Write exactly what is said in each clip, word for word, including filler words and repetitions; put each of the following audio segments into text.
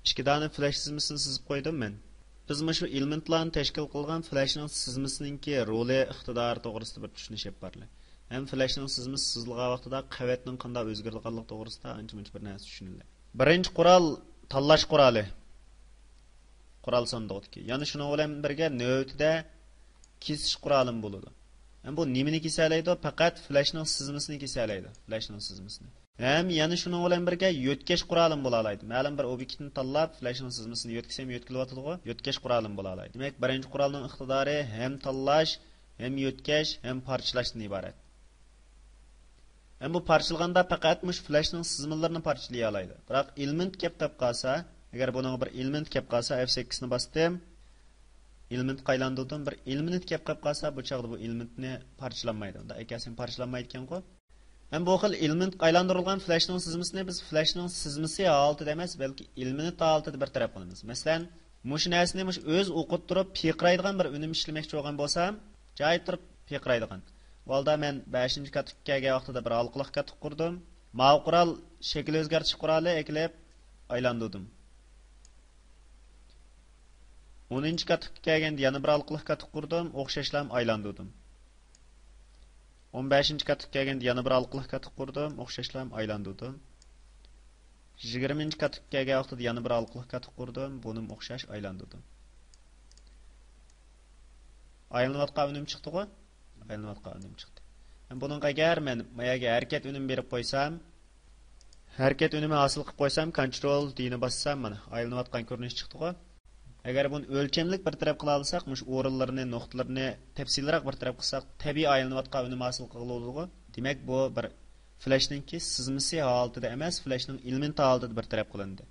ئىككى دانە فلاش سىزمىسىنى سىزىپ قويدۇم مەن. بىز مۇشۇ ئېلېمېنتلارنى تەشكىل قىلغان فلاشنىڭ سىزمىسىنىڭكى رولى، ئىقتىدارى توغرىسىدا بىر چۈشىنىش ئېلىپ بارلى. ھەم فلاشنىڭ سىزمىسى سىزىلغان ۋاقتىدا قەۋەتنىڭ قانداق ئۆزگىرىدىغانلىقى توغرىسىدا ئانچە-مۇنچە بىر نەرسە چۈشىنىلى. بىرىنچى قورال، تاللاش قورالى. قورال ساندۇقىدىكى. يەنە شۇنىڭ بىلەن بىرگە نۆۋىتىدە كېسىش قورالىمۇ بولىدۇ. ھەم بۇ نېمىنى كېسەلەيدۇ؟ پەقەت فلاشنىڭ سىزمىسىنى كېسەلەيدۇ. فلاشنىڭ سىزمىسىنى. ھەم يەنە شۇنىڭ بىلەن بىرگە يۆتكەش قورالىمۇ بولالايدۇ. مەلۇم بىر ئوبيېكتنى تاللاپ، فلاشنىڭ سىزمىسىنى يۆتكىسەم يۆتكىلىۋاتىدىغۇ، يۆتكەش قورالىمۇ بولالايدۇ. دېمەك، بىرىنچى قورالنىڭ ئىقتىدارى ھەم تاللاش، ھەم يۆتكەش، ھەم پارچىلاشتىن ئىبارەت. ھەم بۇ پارچىلىغاندا پەقەت مۇشۇ فلاشنىڭ سىزمىلىرىنى پارچىلىيالايدۇ. بىراق ئېلېمېنت كەپ قېلىپ قالسا، ئەگەر بۇنىڭغا بىر ئېلېمېنت كەپ قالسا، ئېف سەككىزنى باستىم. ئېلېمېنتقا ئايلاندۇردۇم. بىر ئېلېمېنت كەپ قېلىپ قالسا، بۇ چاغدا بۇ ئېلېمېنتنى پارچىلانمايدۇ. ئۇنداق ئەكەلسەم پارچىلانمايدىكەنغۇ. ھەم بۇ خىل ئېلېمېنتقا ئايلاندۇرۇلغان فلاشنىڭ سىزمىسىنى بىز فلاشنىڭ سىزمىسى ھالىتىدە ئەمەس، بەلكى ئېلېمېنت ھالىتىدە بىر تەرەپ قىلىمىز. مەسىلەن، مۇشۇ نەرسىنى مۇشۇ ئۆزى ئوقۇپ تۇرۇپ پىرقىرايدىغان بىر ئۈنۈم ئىشلىمەكچى بولغان بولسام، جايىپ تۇرۇپ پىرقىرايدىغان. بۇ ھالدا مەن بەشىنچى كاتوكقا كەلگەن ۋاقتىدا بىر ھالقىلىق كاتوك قۇردۇم. ماۋۇ قورال شەكىل ئۆزگەرتىش قورالى، ئەكېلىپ ئايلاندۇردۇم. ئونىنچى كاتوكقا كەلگەندە يەنە بىر ھالقىلىق كاتوك قۇردۇم، ئوخشاشلام ئايلاندۇردۇم. ئون بەشىنچى كاتوكقا كەلگەندە يەنە بىر ھالقىلىق كاتوك قۇردۇم، ئوخشاشلام ئايلاندۇردۇم. يىگىرمىنچى كاتوكقا كەلگەن ۋاقتىدا يەنە بىر ھالقىلىق كاتوك قۇردۇم، بۇنىمۇ ئوخشاش ئايلاندۇردۇم. ئايلىنىۋاتقان ئۈنۈم چىقتىغۇ؟ ئايلىنىۋاتقان ئۈنۈم چىقتى. ھەم بۇنىڭغا ئەگەر مەن ما يەرگە ھەرىكەت ئۈنۈمى بېرىپ قويسام، ھەرىكەت ئۈنۈمى ھاسىل قىلىپ قويسام، كونترول دىنى باسسام، مانا، ئايلىنىۋاتقان كۆرۈنۈش چىقتىغۇ. ئەگەر بۇنى ئۆلچەملىك بىر تەرەپ قىلالىساق، مۇشۇ ئورۇنلىرىنى، نۇقتىلىرىنى تەپسىلىيرەك بىر تەرەپ قىلساق، تەبىئىي ئايلىنىۋاتقان ئۈنۈم ھاسىل قىلغىلى بولىدىغۇ. دېمەك، بۇ بىر فلاشنىڭكى سىزمىسى ھالىتىدە ئەمەس، فلاشنىڭ ئېلېمېنتى ھالىتىدە بىر تەرەپ قىلىندى.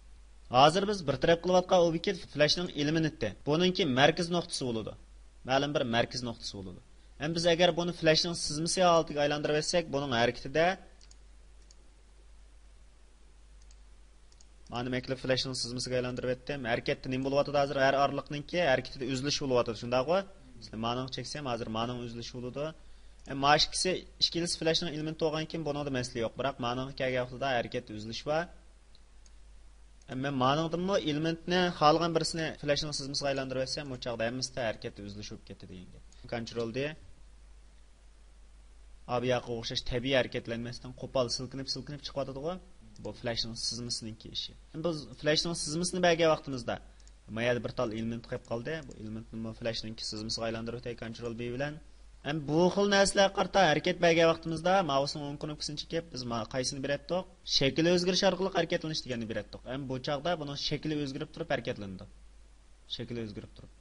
ھازىر بىز بىر تەرەپ قىلىۋاتقان ئوبيېكت فلاشنىڭ ئېلېمېنتى. بۇنىڭكى مەركىز نۇقتىسى بولىدۇ. مەلۇم بىر مەركىز نۇقتىسى بولىدۇ. ھەم بىز ئەگەر بۇنى فلاشنىڭ سىزمىسى ھالىتىگە ئايلاندۇرۇۋەتسەك، بۇنىڭ ھەرىكىتىدە مانا مەكلىپ فلاشنىڭ سىزمىسىگە ئايلاندۇرۇۋەتتىم. ھەرىكەتتە نېمە بولۇۋاتىدۇ ھازىر؟ ھەر ئارىلىقنىڭكى ھەرىكىتىدە ئۈزۈلۈش بولۇۋاتىدۇ، شۇنداقغۇ؟ مەسىلەن، مانىڭغا چەكسەم، ھازىر مانىڭ ئۈزۈلۈشى بولىدۇ. ئە، ما ئىككىسى، ئىككىلىسى فلاشنىڭ ئېلېمېنتى بولغاندىكىن بۇنىڭدا مەسىلە يوق. بىراق مانىڭغا كەلگەن ۋاقتىدا ھەرىكەتتە ئۈزۈلۈش بار. ئە، مەن مانىڭدىنمۇ ئېلېمېنتنى خالىغان بىرسىنى فلاشنىڭ سىزمىسىغا ئايلاندۇرۇۋەتسەم، بۇ چاغدا ھەممىسىدە ھەرىكەتتە ئۈزۈلۈش بولۇپ كەتتى دېگەن گەپ. كونترول دى. ئا، بۇ ياققا ئوخشاش تەبىئىي ھەرىكەتلەنمەستىن قوپال سىلكىنىپ، سىلكىنىپ چىقىۋاتىدىغۇ. بۇ فلاشنىڭ سىزمىسىنىڭكى ئىشى. بىز فلاشنىڭ سىزمىسىنى بەرگەن ۋاقتىمىزدا، ما يەردە بىر تال ئېلېمېنت قېلىپ قالدى. بۇ ئېلېمېنتنىمۇ فلاشنىڭكى سىزمىسىغا ئايلاندۇرۇۋېتەي كونترول بى بىلەن. ھەم بۇ خىل نەرسىلەرگە قارىتا ھەرىكەت بەرگەن ۋاقتىمىزدا مائۇسنىڭ ئوڭ كۇنۇپكىسىنى چېكىپ، بىز ما-، قايسىنى بېرەتتۇق؟ شەكىل ئۆزگىرىش ئارقىلىق ھەرىكەتلىنىش دېگەننى بېرەتتۇق. ھەم بۇ چاغدا بۇنىڭ شەكلى ئۆزگىرىپ تۇرۇپ ھەرىكەتلىنىدۇ. شەكلى ئۆزگىرىپ تۇرۇپ.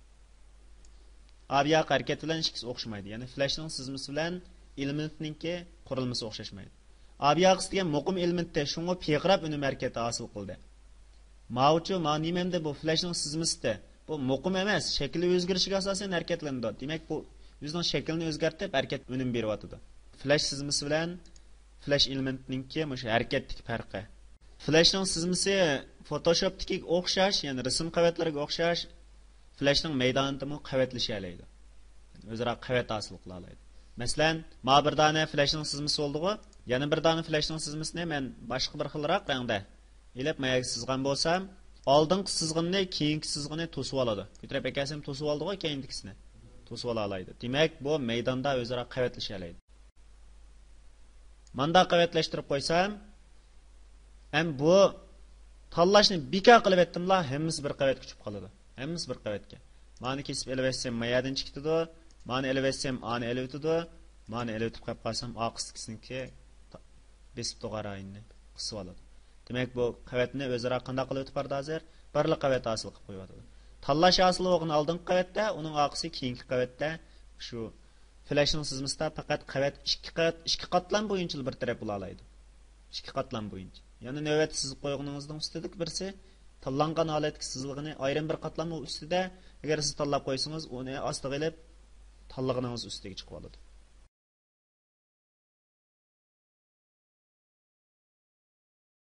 ئا، بۇ ياق ھەرىكەت بىلەن ئىككىسى ئوخشىمايدۇ. يەنى فلاشنىڭ سىزمىسى بىلەن ئېلېمېنتنىڭكى قۇرۇلمىسى ئوخشاشمايدۇ. ئا، بۇ ياقىسى دېگەن مۇقىم ئېلېمېنتتە، شۇڭا پىرقىراپ ئۈنۈم ھەرىكەتتە ھاسىل قىلدى. ماۋۇچۇ، ماۋۇ نېمە ئەمدى؟ بۇ فلاشنىڭ سىزمىسىدە. بۇ مۇقىم ئەمەس، شەكلى ئۆزگىرىشىگە ئاساسەن ھەرىكەتلىنىدۇ. دېمەك، بۇ ئۆزىنىڭ شەكلىنى ئۆزگەرتىپ ھەرىكەت ئۈنۈم بېرىۋاتىدۇ. فلاش سىزمىسى بىلەن فلاش ئېلېمېنتنىڭكى مۇشۇ ھەرىكەتتىكى پەرقى. فلاشنىڭ سىزمىسى فوتوشوپتىكىگە ئوخشاش، يەنى رەسىم قەۋەتلىرىگە ئوخشاش، فلاشنىڭ مەيدانىدىمۇ قەۋەتلىشەلەيدۇ. ئۆزئارا قەۋەت ھاسىل قىلالايدۇ. مەسىلەن، ما بىر دانە فلاشنىڭ سىزمىسى بولدىغۇ، يەنە بىر دانە فلاشنىڭ سىزمىسىنى مەن باشقا بىر خىلراق رەڭدە ئېلىپ، ما يەرگە سىزغان بولسام، ئالدىنقى سىزغىنىنى كېيىنكى سىزغىنى توسۇۋالىدۇ. كۆتۈرۈپ ئەكەلسەم توسۇۋالىدىغۇ كەينىدىكىسىنى. توسۇۋالالايدۇ. دېمەك، بۇ مەيداندا ئۆزئارا قەۋەتلىشەلەيدۇ. مانداق قەۋەتلەشتۈرۈپ قويسام، ھەم بۇ تاللاشنى بىكار قىلىۋەتتىملا، ھەممىسى بىر قەۋەتكە چۈشۈپ قالىدۇ. ھەممىسى بىر قەۋەتكە. مانى كېسىپ ئېلىۋەتسەم، ما يەردىن چىقىدۇ. مانى ئېلىۋەتسەم، ئانى ئېلىۋېتىدۇ. مانى ئېلىۋېتىپ قويۇپ قالسام، ئارقىسىدىكىسىنىڭكى تا-، بېسىپ تۇرغان رايونىنى قىسىۋالىدۇ. دېمەك، بۇ قەۋەتنى ئۆزئارا قانداق قىلىۋېتىپ بارىدۇ ھازىر؟ بىرلا قەۋەت ھاسىل قىلىپ قويۇۋاتىدۇ. تاللاش ھاسىل بولغىنى ئالدىنقى قەۋەتتە، ئۇنىڭ ئارقىسى كېيىنكى قەۋەتتە. شۇ فلاشنىڭ سىزمىسىدا پەقەت قەۋەت ئىككى قەۋەت، ئىككى قاتلام بويىچىلا بىر تەرەپ بولالايدۇ. ئىككى قاتلام بويىچە. يەنى نۆۋەتتە سىزىپ قويغىنىڭىزنىڭ ئۈستىدىكى بىرسى، تاللانغان ھالەتتىكى سىزىلغىنى ئايرىم بىر قاتلام ئۇ ئۈستىدە. ئەگەر سىز تاللاپ قويسىڭىز، ئۇنى ئاستىغا ئېلىپ، تاللىغىنىڭىز ئۈستىگە چىقىۋالىدۇ.